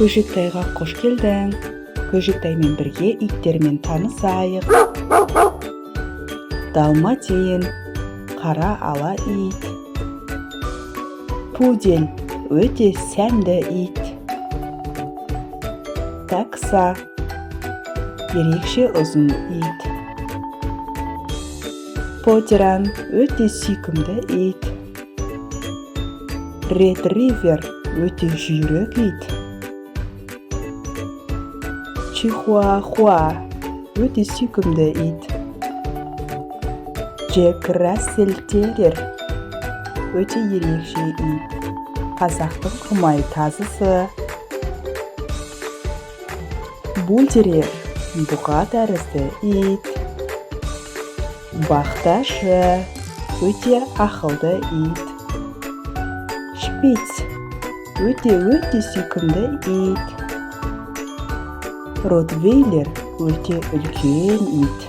Көжектайға қош келдің! Көжектаймен бірге иттермен танысайық. Далматин, қара ала ит. Пудель, өте сәнді ит. Такса, ерекше ұзын ит. Потеран, өте сүйкімді ит. Ретривер, өте жүйрік ит. Чихуахуа, өте сүйкімді ит. Джек Рассел терьер, өте ерекше ит, қазақтың құмай тазысы. Бультерьер, бұқа тәрізді ит. Бақташы, өте ақылды ит. Шпиц, өте-өте сүйкімді ит. Ротвейлер, өте үлкен ит.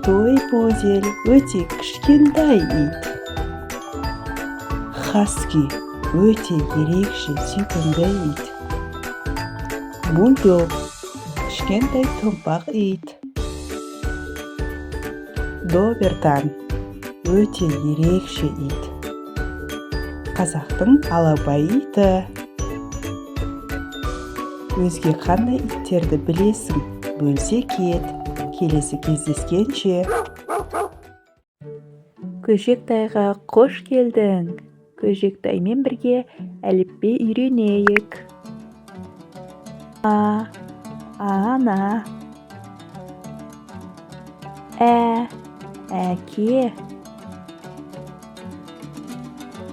Той пудель, өте кішкентай ит. Хаски, өте ерекше сүйкімді ит. Бульдог, кішкентай томпақ ит. Добертан, өте ерекше ит, қазақтың алабай иті. Өзге қандай иттерді білесің? Бөлісе кет. Келесі кездескенше! Көжектайға қош келдің! Көжектаймен бірге әліппе үйренейік. А, ана. Ә, әке.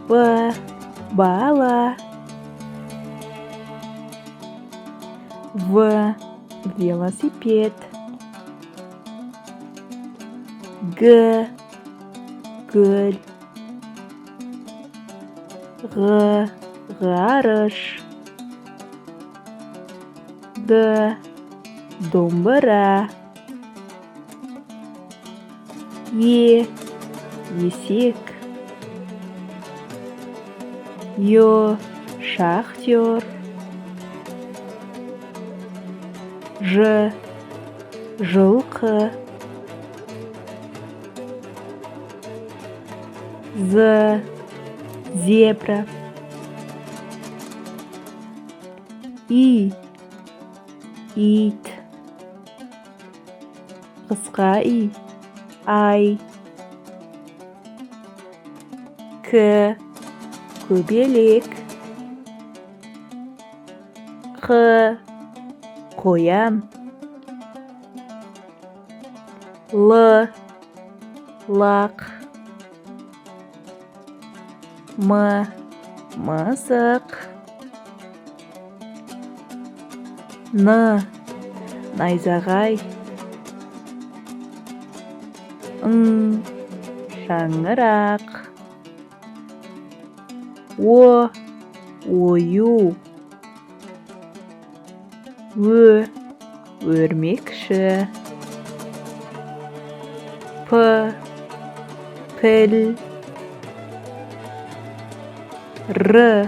Б, бала. В, велосипед. Г, гүл. Ғ, ғарыш. Д, домбыра. Е, есек. Ё, шахтер. Ж, жылқы. З, зебра. И, ит. Қысқа и, ай. К, көбелек. Қ, қоян. Л, лақ. М, мысық. Н, найзағай. Ң, шаңырақ. О, ою. Ө, өрмекші. П, піл. Р,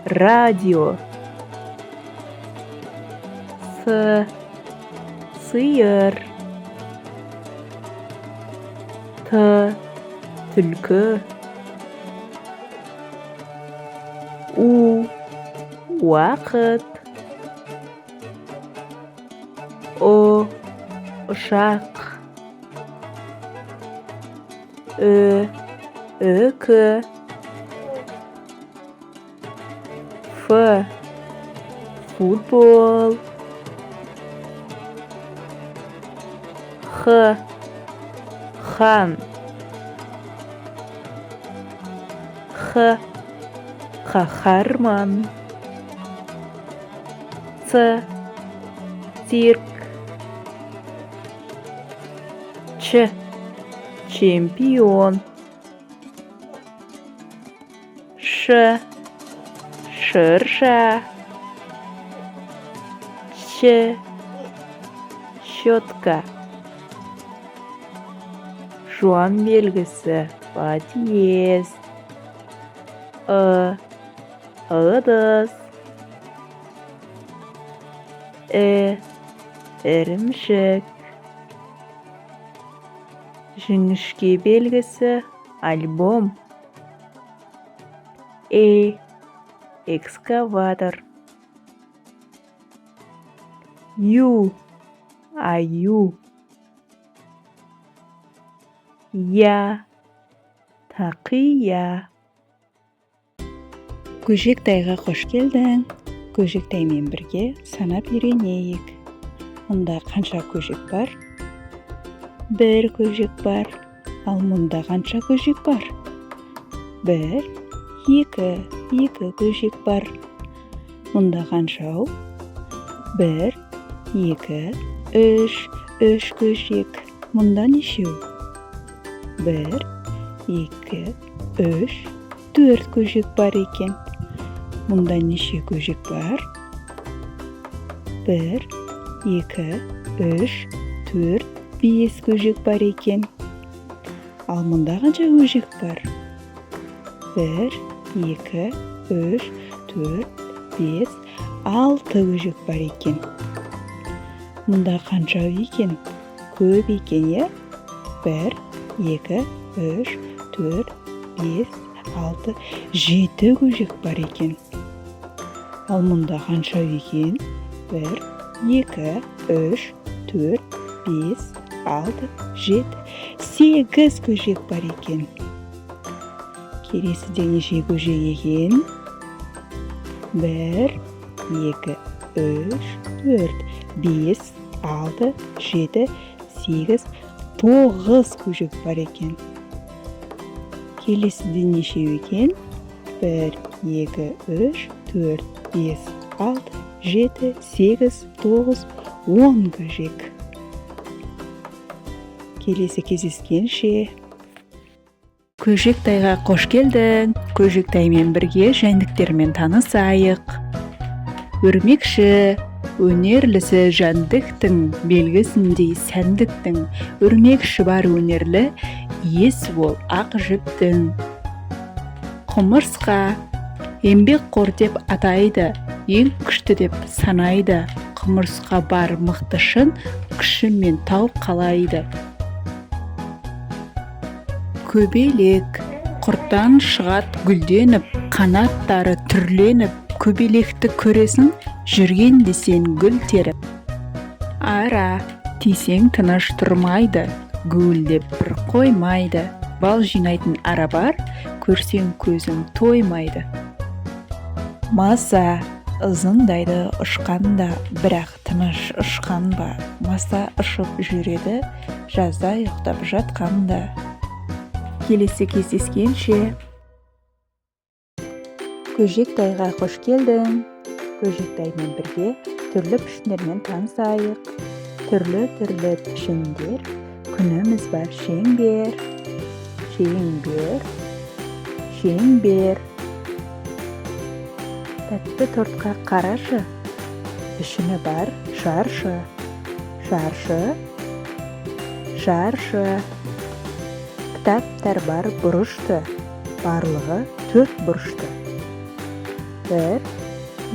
радио. С, сиыр. Т, түлкі. У, уақыт. Ұ, ұшақ. Ү, үкі. Ф, футбол. Х, хан. Х, қаһарман. Ц, цирк. Ч, чемпион. Ш, шырша. Ч, щетка. Жуан белгісі, подъезд. Ы, ыдыс. І, ірімшік. Жіңішке белгісі альбом. Э, экскаватор. Ю, аю. Я, тақия. Көжектайға қош келдің. Көжектаймен бірге санап үйренейік. Мұнда қанша көжек бар? Бір көжек бар. Ал мұнда қанша көжек бар? Бір, екі, екі көжек бар. Мұнда қаншау? Бір, екі, үш, үш көжек. Мұнда нешеу? Бір, екі, үш, төрт көжек бар екен. Мұнда неше көжек бар? Бір, екі, үш, төрт, бес көжек бар екен. Ал мұнда қанша көжек бар? Бір, екі, үш, төрт, бес, алты көжек бар екен. Мұнда қанша екен? Көп екен, иә? Бір, екі, үш, төрт, бес, алты, жеті көжек бар екен. Ал мұнда қанша екен? Бір, екі, үш, төрт, бес, алты, жеті, сегіз көжек бар екен. Келесіде неше көжек екен? Бір, екі, үш, төрт, бес, алты, жеті, сегіз, тоғыз көжек бар екен. Келесіде нешеу екен? Бір, екі, үш, төрт, бес, алты, жеті, сегіз, тоғыз, 10 көжек. Келесі кездескенше. Көжектайға қош келдің. Көжектаймен бірге жәндіктермен танысайық. Өрмекші өнерлісі жәндіктің, белгісіндей сәндіктің. Өрмекші бар өнерлі, иесі ол ақ жіптің. Құмырсқа еңбекқор деп атайды, ең күшті деп санайды. Құмырсқа бар мықты шын, күшімен тау қалайды. Көбелек құрттан шығад гүлденіп, қанаттары түрленіп. Көбелекті көресің жүргенде сен гүл теріп. Ара тисең тыныш тұрмайды, гуілдеп бір қоймайды. Бал жинайтын ара бар, көрсең көзің тоймайды. Маса ызыңдайды ұшқанда, бірақ тыныш ұшқан ба? Маса ұшып жүреді жазда ұйықтап жатқанда. Келесі кездескенше. Көжектайға қош келдің. Көжектаймен бірге түрлі пішіндермен танысайық. Түрлі-түрлі пішіндер, күніміз бар шеңбер, шеңбер, шеңбер. Тәтті тортқа қарашы, пішіні бар шаршы, шаршы, шаршы. Кітаптар бар бұрышты, барлығы төрт бұрышты. Бір,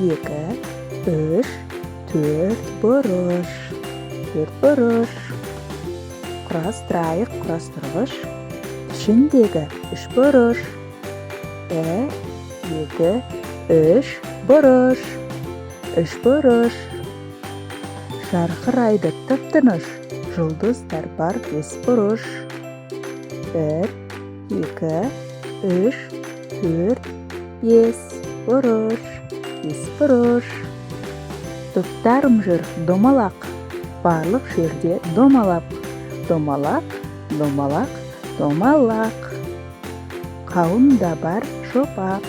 екі, үш, төрт бұрыш, төрт бұрыш. Құрастырайық құрастырғыш, ішіндегі үш бұрыш. Бір, екі, үш бұрыш, үш бұрыш. Жарқырайды тып-тыныш, жұлдыздар бар бес бұрыш. Бір, екі, үш, төрт, бес бұрыш, бес бұрыш. Топтарым жүр домалақ, барлық жерде домалап. Домалақ, домалақ, домалақ. Қауын да бар шопақ,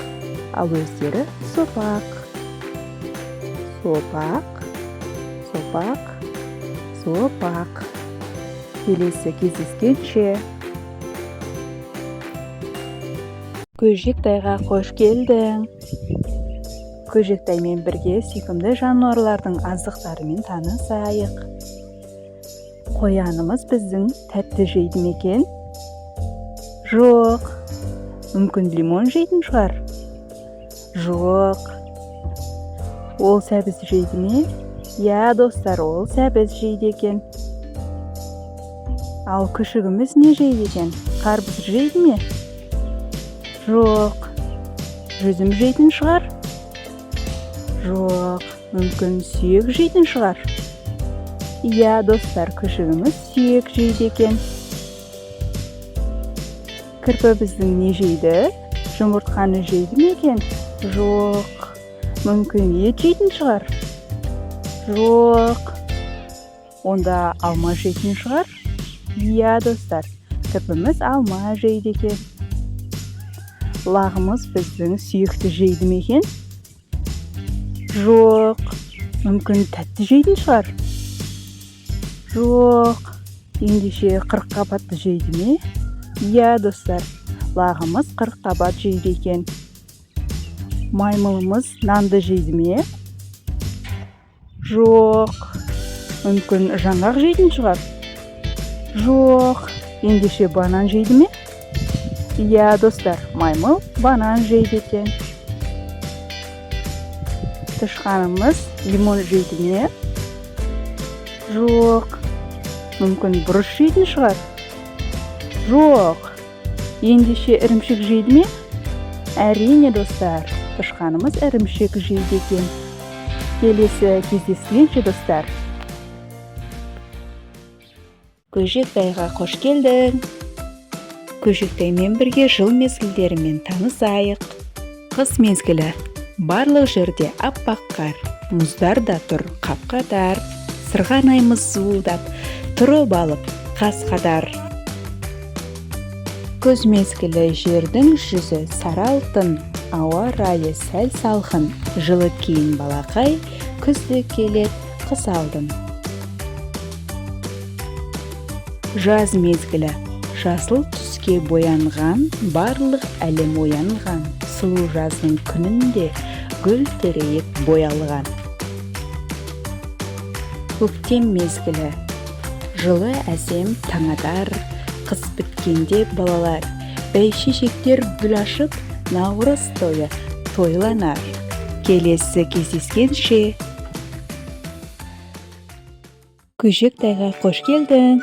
ал өздері сопақ. Сопақ, сопақ, сопақ. Келесі кездескенше. Көжектайға қош келдің. Көжектаймен бірге сүйкімді жануарлардың азықтарымен танысайық. Қоянымыз біздің тәтті жейді ме екен? Жоқ. Мүмкін, лимон жейтін шығар? Жоқ. Ол сәбіз жейді ме? Иә, достар, ол сәбіз жейді екен. Ал күшігіміз не жейді екен? Қарбыз жейді ме? Жоқ. Жүзім жейтін шығар? Жоқ. Мүмкін сүйек жейтін шығар? Иә, достар, күшігіміз сүйек жейді екен. Кірпі біздің не жейді? Жұмыртқаны жейді ме екен? Жоқ. Мүмкін ет жейтін шығар? Жоқ. Онда алма жейтін шығар? Иә, достар, кірпіміз алма жейді екен. Лағымыз біздің сүйекті жейді ме екен? Жоқ. Мүмкін тәтті жейтін шығар? Жоқ. Ендеше қырыққабатты жейді ме? Иә, достар, лағымыз қырыққабат жейді екен. Маймылымыз нанды жейді ме? Жоқ. Мүмкін жаңғақ жейтін шығар? Жоқ. Ендеше банан жейді ме? Иә, достар, маймыл банан жейді екен. Тышқанымыз лимон жейді ме? Жоқ. Мүмкін бұрыш жейтін шығар? Жоқ. Ендеше ірімшік жейді ме? Әрине, достар, тышқанымыз ірімшік жейді екен. Келесі кездескенше, достар. Көжектайға қош келдің. Көжектаймен бірге жыл мезгілдерімен танысайық. Қыс мезгілі. Барлық жерде аппақ қар, мұздар да тұр қап-қатар. Сырғанаймыз зуылдап, тұрып алып қас қатар. Күз мезгілі жердің жүзі сары алтын, ауа райы сәл салқын. Жылы киін балақай, күз де келед қыс алдын. Жаз мезгілі. Жасыл түске боянған, барлық әлем оянған. Сұлу жаздың күнінде гүл терейік боялған. Көктем мезгілі. Жылы әсем таң атар, қыс біткенде балалар, бәйшешектер гүл ашып, наурыз тойы тойланар. Келесі кездескенше. Көжектайға қош келдің.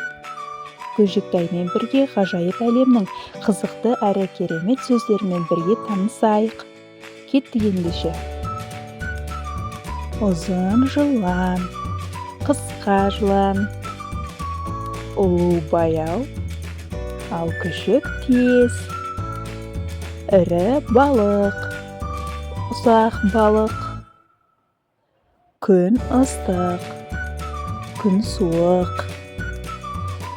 Көжектаймен бірге ғажайып әлемнің қызықты әрі керемет сөздерімен бірге танысайық. Кеттік ендеше. Ұзын жылан, қысқа жылан, ұлу баяу, ал күшік тез. Ірі балық, ұсақ балық. Күн ыстық, күн суық.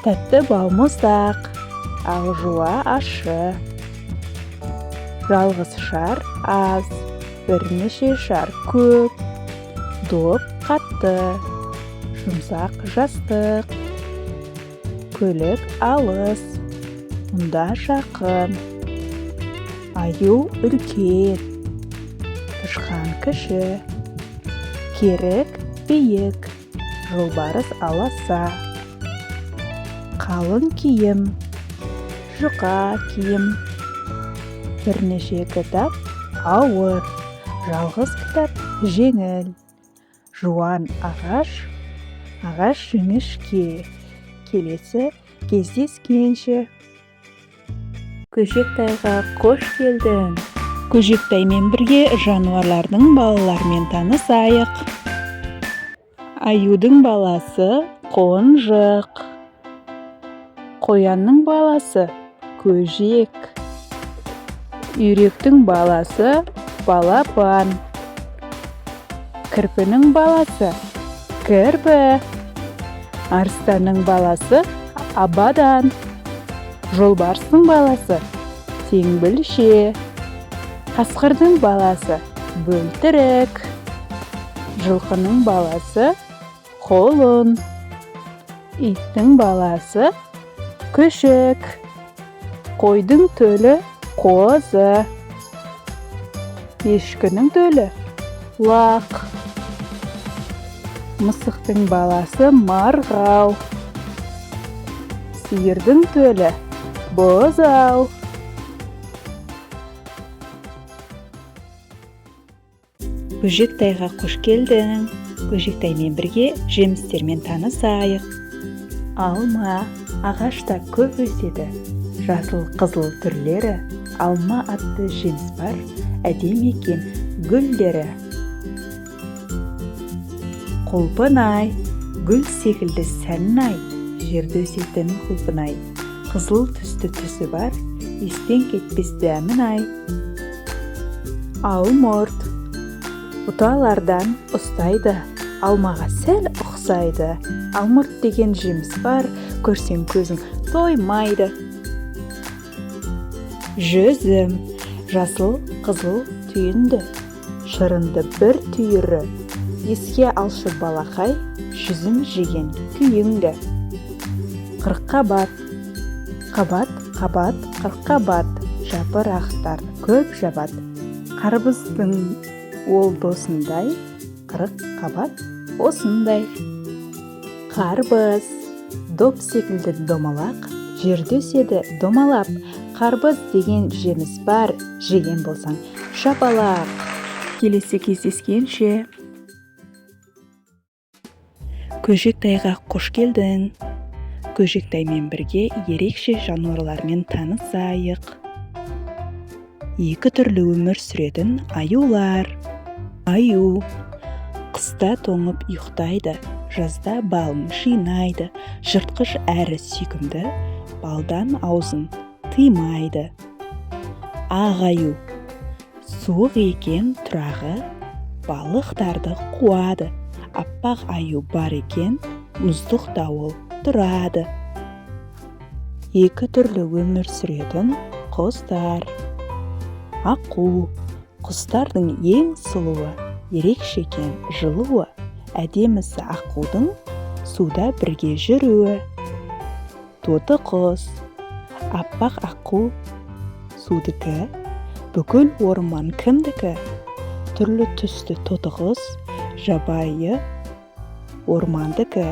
Тәтті балмұздақ, ал жуа ащы. Жалғыз шар аз, бірнеше шар көп. Доп қатты, жұмсақ жастық. Көлік алыс, мұнда жақын. Аю үлкен, тышқан кіші. Керік биік, жолбарыс аласа. Қалың киім, жұқа киім. Бірнеше кітап ауыр, жалғыз кітап жеңіл. Жуан ағаш, ағаш жіңішке. Келесі кездескенше. Көжектайға қош келдің. Көжектаймен бірге жануарлардың балаларымен танысайық. Аюдың баласы қонжық. Қоянның баласы көжек. Үйректің баласы балапан. Кірпінің баласы кірпі. Арыстанның баласы абадан. Жолбарыстың баласы теңбілше. Қасқырдың баласы бөлтірік. Жылқының баласы құлын. Иттің баласы күшік. Қойдың төлі қозы. Ешкінің төлі лақ. Мысықтың баласы марғау. Сиырдың төлі бұзау. Көжектайға қош келдің. Көжектаймен бірге жемістермен танысайық. Алма ағашта көп өседі. Жасыл, қызыл түрлері, алма атты жеміс бар, әдемі екен гүлдері. Құлпынай гүл секілді сәнін-ай, жерде өсетін құлпынай. Қызыл түсті түсі бар, естен кетпес дәмін-ай. Алмұрт бұталардан ұстайды, алмаға сәл ұқсайды. Алмұрт деген жеміс бар, көрсең көзің тоймайды. Жүзім жасыл, қызыл түйінді, шырынды бір түйірі. Еске алшы, балақай, жүзім жеген күйіңді. Қырыққабат. Қабат, қабат, қырыққабат, жапырақтар көп жабады. Қарбыздың ол досындай, 40 қабат осындай. Қарбыз доп секілді домалақ, жерде өседі домалап. Қарбыз деген жеміс бар, жеген болсаң, шапалақ. Келесі кездескенше! Көжектайға қош келдің! Көжектаймен бірге ерекше жануарлармен танысайық. Екі түрлі өмір сүретін аюлар. Аю қыста тоңып ұйықтайды, жазда балын жинайды. Жыртқыш әрі сүйкімді, балдан аузын тыймайды. Ақ аю суық екен тұрағы, балықтарды қуады. Аппақ аю бар екен, мұздықта ол тұрады. Екі түрлі өмір сүретін құстар. Аққу құстардың ең сұлуы, ерекше екен жылуы. Әдемісі аққудың суда бірге жүруі. Тоты құс. Аппақ аққу судікі, бүкіл орман кімдікі? Түрлі түсті тоты құс жабайы ормандікі.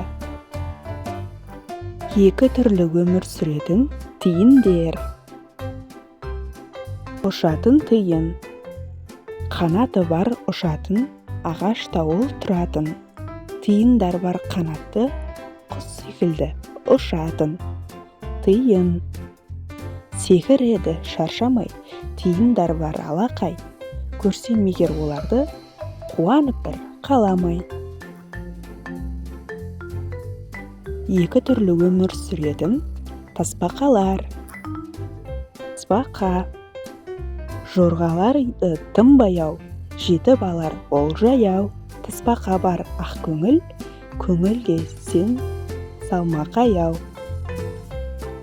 Екі түрлі өмір сүретін тиіндер. Ұшатын тиын. Қанаты бар ұшатын, ағашта ол тұратын. Тиындар бар қанатты, құс секілді ұшатын. Тиын секіреді шаршамай, тиындар бар алақай. Көрсем егер оларды, қуанып бір қаламай. Екі түрлі өмір сүретін тасбақалар. Тасбақа жорғалар тым баяу, жетіп алар ол жаяу. Тасбақа бар ақ көңіл, көңілге сен салма қаяу.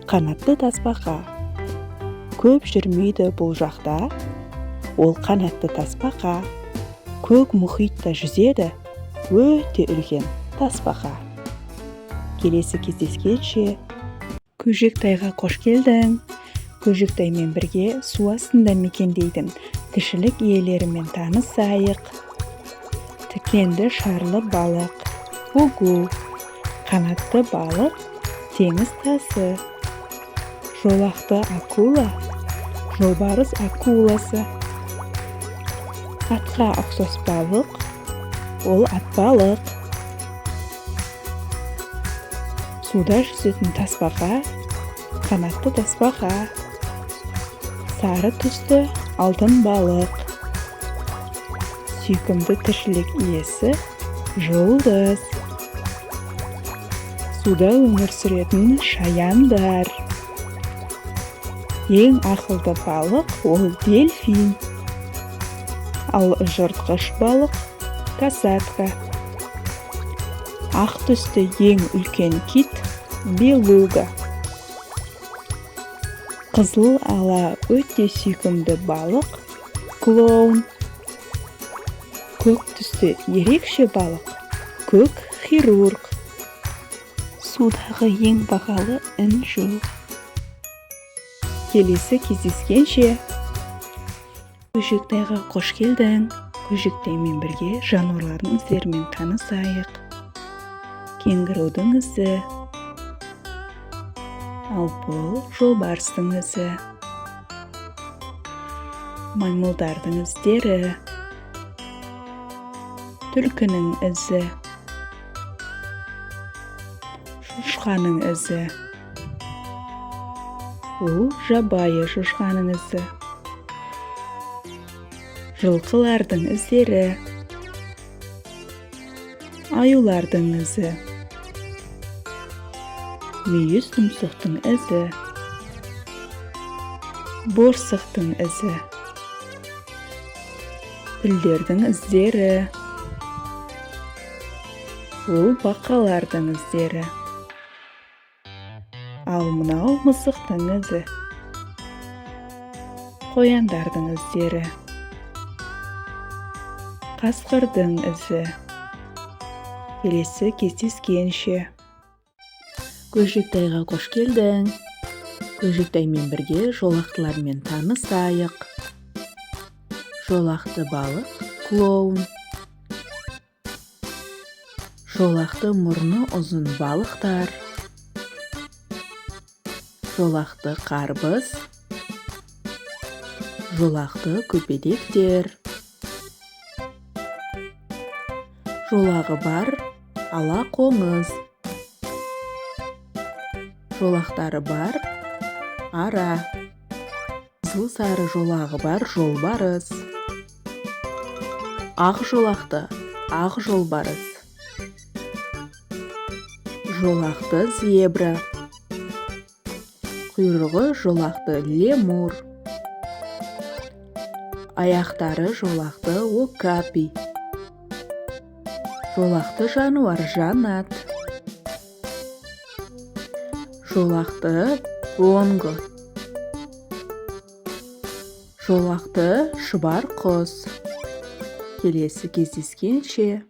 Қанатты тасбақа көп жүрмейді бұл жақта, ол қанатты тасбақа. Көк мұхитта жүзеді, өте үлкен тасбақа. Келесі кездескенше! Көжектайға қош келдің! Көжектаймен бірге су астында мекендейтін тіршілік иелерімен танысайық. Тікенді шарлы балық, фугу. Қанатты балық, теңіз тасы. Жолақты акула, жолбарыс акуласы. Атқа ұқсас балық, ол атбалық. Суда жүзетін тасбақа, қанатты тасбақа. Сары түсті алтын балық. Сүйкімді тіршілік иесі, жұлдыз. Суда өмір сүретін шаяндар. Ең ақылды балық ол дельфин, ал жыртқыш балық касатка. Ақ түсті ең үлкен кит, белуга. Қызыл ала өте сүйкімді балық, клоун. Көк түсті ерекше балық, көк хирург. Судағы ең бағалы інжу. Келесі кездескенше! Көжектайға қош келдің! Көжектаймен бірге жануарлардың іздерімен танысайық. Кенгурудың ізі. Ал бұл жолбарыстың ізі. Маймылдардың іздері. Түлкінің ізі. Шошқаның ізі. Бұл жабайы шошқаның ізі. Жылқылардың іздері. Аюлардың ізі. Мүйіз тұмсықтың ізі. Борсықтың ізі. Пілдердің іздері. Бұл бақалардың іздері. Ал мынау мысықтың ізі. Қояндардың іздері. Қасқырдың ізі. Келесі кездескенше! Көжектайға қош келдің! Көжектаймен бірге жолақтылармен танысайық. Жолақты балық — клоун. Жолақты мұрны ұзын балықтар. Жолақты қарбыз. Жолақты көбелектер. Жолағы бар ала қоңыз. Жолақтары бар ара. Қызыл сары жолағы бар жолбарыс. Ақ жолақты ақ жолбарыс. Жолақты зебра. Құйрығы жолақты лемур. Аяқтары жолақты окапи. Жолақты жануар Жанат. Жолақты бонго. Жолақты шұбар құс. Келесі кездескенше!